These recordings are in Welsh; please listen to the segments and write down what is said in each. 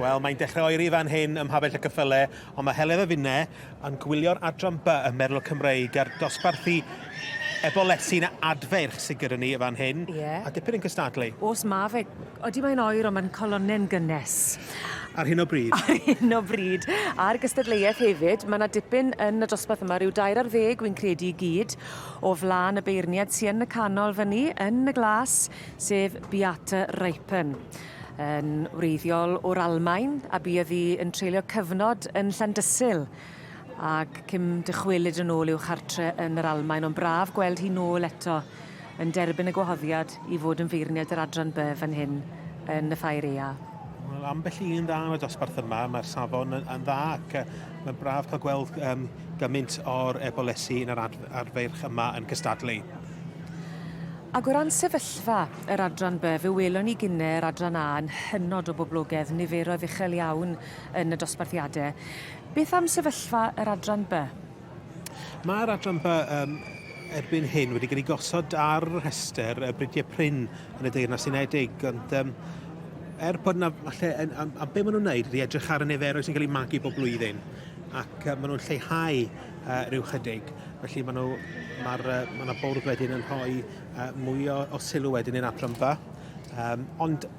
Wel, mae'n dechrau oeri fan hyn ym Mhabell y Cyffyle, ond mae Heledd a finne yn gwylio'r adran B ym Merlod Cymreig a'r dosbarthu ebolesyn adfeirch sydd gyda ni fan hyn. Ie. A dipyn yn cystadlu. Oes, ma fe. Odi mae'n oer, ond mae'n colonnau'n gynnes. Ar hyn o bryd. Ar hyn o bryd. A'r gystadleuaeth hefyd, mae 'na dipyn yn y dosbarth yma, rhyw 13 wi'n credu i gyd, o flaen y beirniad sy yn y canol fyny, yn y glas, sef Beate Ripen. Yn wreiddiol o'r Almaen, a buodd hi yn treulio cyfnod yn Llandysul, ac cyn dychwelyd yn ôl i'w chartre yn yr Almaen, ond braf gweld hi nôl eto yn derbyn y gwahoddiad i fod yn feirniad yr adran B fan hyn yn y Ffair Ea. Wel, ambell un dda yn y dosbarth yma, mae'r safon yn, yn dda ac uh, mae'n braf cael gweld um, gymaint o'r ebolesi yn yr ad, adfeirch yma yn cystadlu. Ac o ran sefyllfa yr adran By, fe welon ni gynne yr adran A yn hynod o boblogedd, niferoedd uchel iawn yn y dosbarthiade. Beth am sefyllfa yr adran By? Mae'r adran By um, erbyn hyn wedi cael ei gosod ar rhestr y bridiau prin yn y Deyrnas Unedig, ond um, er bod yna, falle, yn, am, am be maen nhw'n wneud ydy edrych ar y niferoedd sy'n cael eu magu bob blwyddyn, ac uh, maen nhw'n lleihau uh, rhyw chydig. Felly maen nhw, mae'r, uh, mae yna bwrdd wedyn yn rhoi uh, mwy o, o sylw wedyn i'r adran ba. Um, ond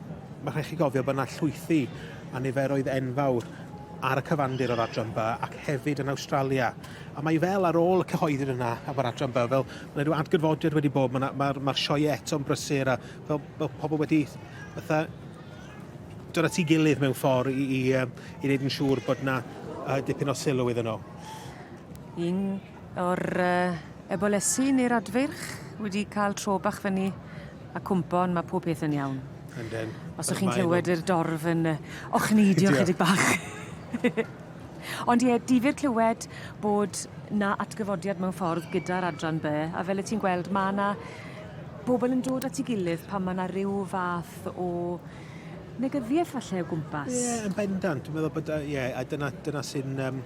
mae rhaid chi gofio bod yna llwythi a niferoedd enfawr ar y cyfandir o'r adran B ac hefyd yn Awstralia. A mae fel ar ôl y cyhoeddiad yna am yr adran B, fel mae yna rhyw atgyfodiad wedi bod, mae'r ma, ma, ma sioe eto'n brysur a fel, fel pobl wedi fatha dod at ei gilydd mewn ffordd i, i, i wneud yn siŵr bod yna uh, dipyn o sylw iddyn nhw. Un o'r uh, ebolesi neu'r adfeirch wedi cael tro bach fyny a cwmpo, ond mae pob peth yn iawn. Yndyn. Os o'ch chi'n clywed yr dorf yn ochneidio chydig bach. Ond ie, difyr clywed bod 'na atgyfodiad mewn ffordd gyda'r adran By, a fel y ti'n gweld ma' 'na bobl yn dod at 'i gilydd pan ma' 'na ryw fath o negyddiaeth falle o gwmpas. Ie, yn bendant. Dwi'n meddwl bod, ie, a dyna, dyna sy'n um,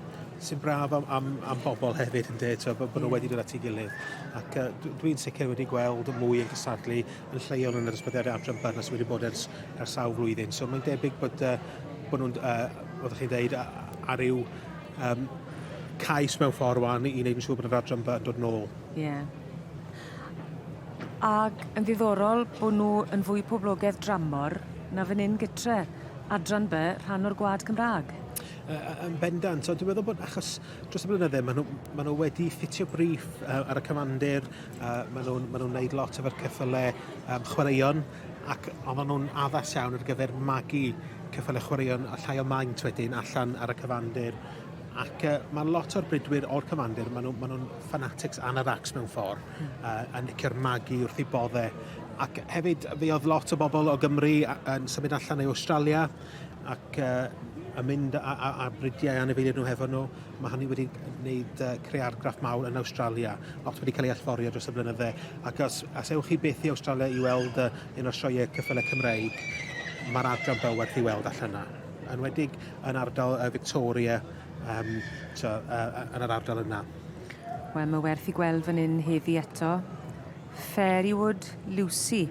sy'n braf am, am, am bobl hefyd, ynddo, so, bod, bod nhw wedi dod at ei gilydd. Ac uh, dwi'n sicr wedi gweld mwy yn cystadlu yn lleol yn yr ysbytyau adran Byrna sydd wedi bod ers, ers sawl flwyddyn. So mae'n debyg bod, uh, bod nhw'n, uh, oeddech chi'n dweud, ar ryw um, cais mewn ffordd wan i wneud yn siŵr bod yr adran yn dod nôl. Ie. Yeah. Ac yn ddiddorol bod nhw yn fwy poblogaidd dramor na fan hyn gytre. Adran B, rhan o'r gwlad Cymraeg. Yn bendant, ond dwi'n meddwl bod achos dros y blynydde maen nhw, maen nhw wedi ffitio briff uh, ar y cyfandir, uh, maen nhw'n maen nhw wneud lot efo'r ceffylau um, chwaraeon, ac oedden nhw'n addas iawn ar gyfer magu ceffylau chwaraeon a llai o maint wedyn allan ar y cyfandir. Ac uh, mae lot o'r bridwyr o'r cyfandir, maen nhw'n maen nhw fanatics anoraks mewn ffordd, mm. uh, yn licio'r magu wrth ei bodde. Ac hefyd, fe oedd lot o bobl o Gymru yn symud allan i Australia ac uh, yn mynd a, a, a bridiau anifeiliaid nhw hefo nhw. Mae hynny wedi gwneud uh, creu argraff mawr yn Awstralia. Lot wedi cael ei allforio dros y blynydde. Ac os, os ewch chi byth i Awstralia i weld uh, un o'r sioeau cyffyle Cymreig, mae'r adran byw werth i weld allan yna. Enwedig yn ardal uh, Victoria, um, so, uh, yn yr ardal yna. Wel, mae werth i gweld fan hyn heddi eto. Fairywood Lucy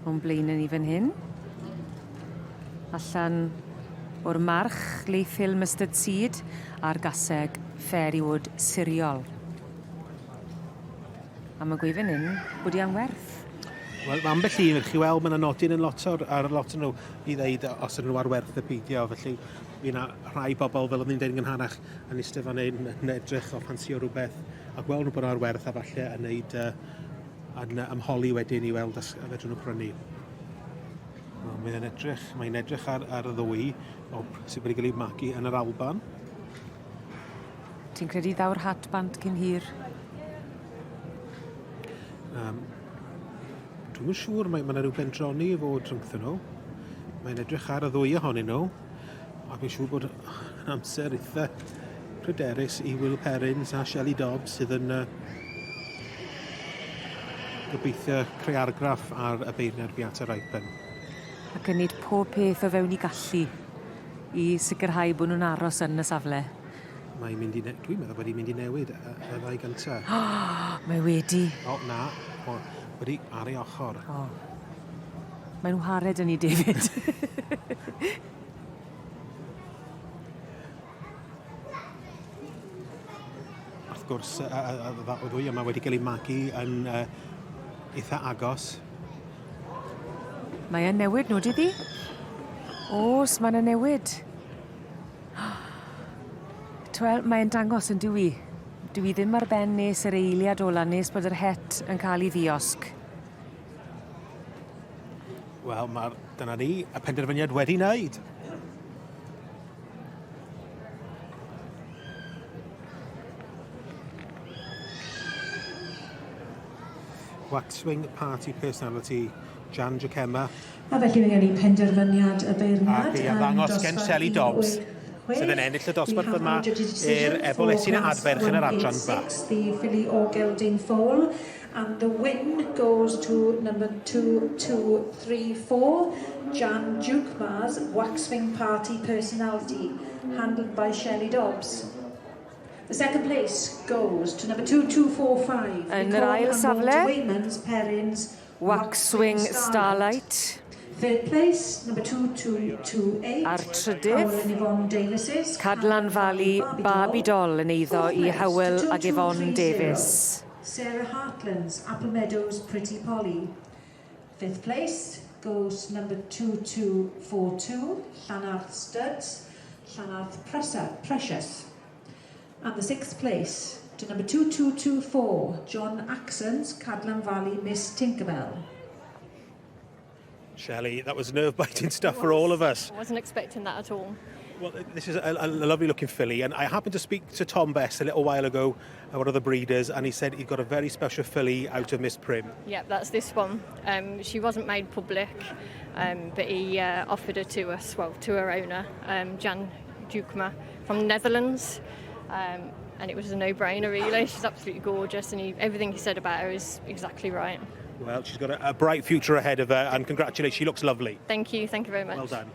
o'n blaenau ni fan hyn. Allan o'r march Leith Hill Mustard Seed a'r gaseg Fairywood Siriol. A mae'n gweud fan hyn bod hi am werth. Wel, mae ambell un, chi weld, mae yna nodyn yn lot o'r, ar lot o'n nhw i ddeud os ydyn nhw ar werth y peidio, felly fi yna rhai bobl, fel oedd ni'n deud yn gynharach, yn eistedd fan hyn, yn edrych o ffansio rhywbeth, a gweld nhw bod ar werth a falle yn neud, uh, yn ymholi wedyn i weld os fedrwn nhw prynu. Wel, mae'n edrych, mae'n edrych ar, ar y ddwy o sydd wedi cael ei magu yn yr Alban. Ti'n credu ddaw'r hat bant cyn hir? Um, Dwi'm yn siŵr, mae, mae yna rhyw bendroni i fod rhyngthyn nhw. Mae'n edrych ar y ddwy ohonyn nhw, a fi'n siŵr bod yn amser eitha pryderus i Will Perrins a Shelley Dobbs sydd yn uh, gobeithio creu argraff ar y beirniad Beata Ripen. Ac yn neud pob peth o fewn i gallu i sicrhau bod nhw'n aros yn y safle. Mae'n mynd i... Ne dwi'n meddwl bod hi'n mynd i newid y, y ddau gynta. Mae wedi. O, na. O, wedi ar ei ochr. O. Mae'n whared yn ni, David. gwrs, y ddwy yma wedi cael eu magu yn eitha agos. Mae e'n newid nhw, dydi? O's, mae 'na newid. T'wel, mae'n dangos yn dyw 'i. Dyw 'i ddim ar ben nes yr eiliad ola nes bod yr het yn ca'l 'i ddiosg. Wel, mae'r, dyna ni, y penderfyniad wedi wneud. Waxwing Party Personality, Jan Jacema. A felly mae gen i penderfyniad y beirniad. Ac ei arddangos gen Shelley Dobbs, sydd yn ennill y dosbarth yma i'r ebolesyn a adferch yn yr adran ba. The filly or gelding foal, and the win goes to number 2234, Jan Jukema's Waxwing Party Personality, handled by Shelley Dobbs. The second place goes to number 2245, Yn yr ail safle, Wayman's Perrins Waxwing Starlight. Third place, number 2228. A'r trydydd, Howell and Yvonne Davis's Cadlan Valley Barbie Doll yn eiddo Fourth i place, Howell to ag Yvonne 2230, Davies. Sarah Hartlands, Apple Meadows, Pretty Polly. Fifth place goes to number 2242, Llanarth Studs, Llanarth Precious. And the sixth place to number 2224, John Axon's Cadlan Valley Miss Tinkerbell. Shelley, that was nerve-biting stuff for all of us. I wasn't expecting that at all. Well, this is a lovely looking filly, and I happened to speak to Tom Best a little while ago, one of the breeders, and he said he'd got a very special filly out of Miss Prim. Yeah, that's this one. She wasn't made public, but he offered her to us, well, to her owner, Jan Jukema from the Netherlands. And it was a no-brainer, really. She's absolutely gorgeous, and everything he said about her is exactly right. Well, she's got a bright future ahead of her, and congratulations, she looks lovely. Thank you very much. Well done.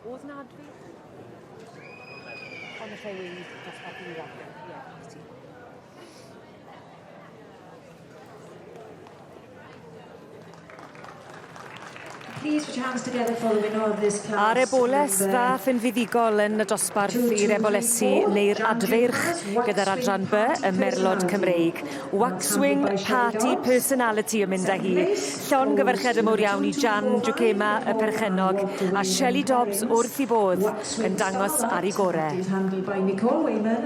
O'dd 'na adfi? Ond allai weud dosbarth i Ie, ti. Please put your hands together for the winner of this class. A'r eboles number ddath yn fuddugol yn y dosbarth i'r ebolesi neu'r adfeirch gyda'r adran B, y Merlod Cymreig. Waxwing Party Personality yn mynd â hi. Llongyfarchiadau mowr iawn i Jan Jukema, y perchennog, a Shelley Dobbs wrth ei bodd yn dangos ar ei gorau. Is handled by Nicole Wayman.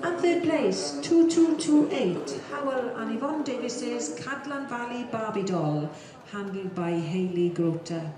And third place, 2228, Howell and Yvonne Davis's Cadlan Valley Barbie Doll, handled by Hayley Grota.